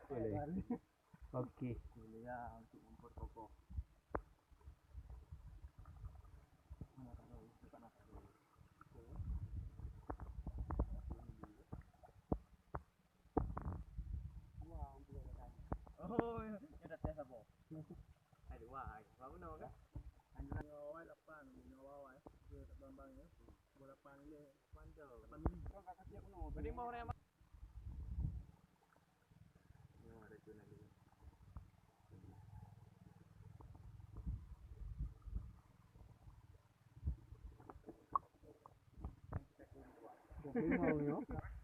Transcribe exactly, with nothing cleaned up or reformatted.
Boleh. Okey. Boleh ya, untuk memperkokoh. Mana tahu, dekat nak tahu. Oh, ya dah tes apa? Hai dua, hai. Apa benda kan? Nyoe awai lapan, nyoe awai. Dia tak bambang ya. Dua lapan ni. Lapan jam. Lapan mili. Tadi mau orang Limau nyoe.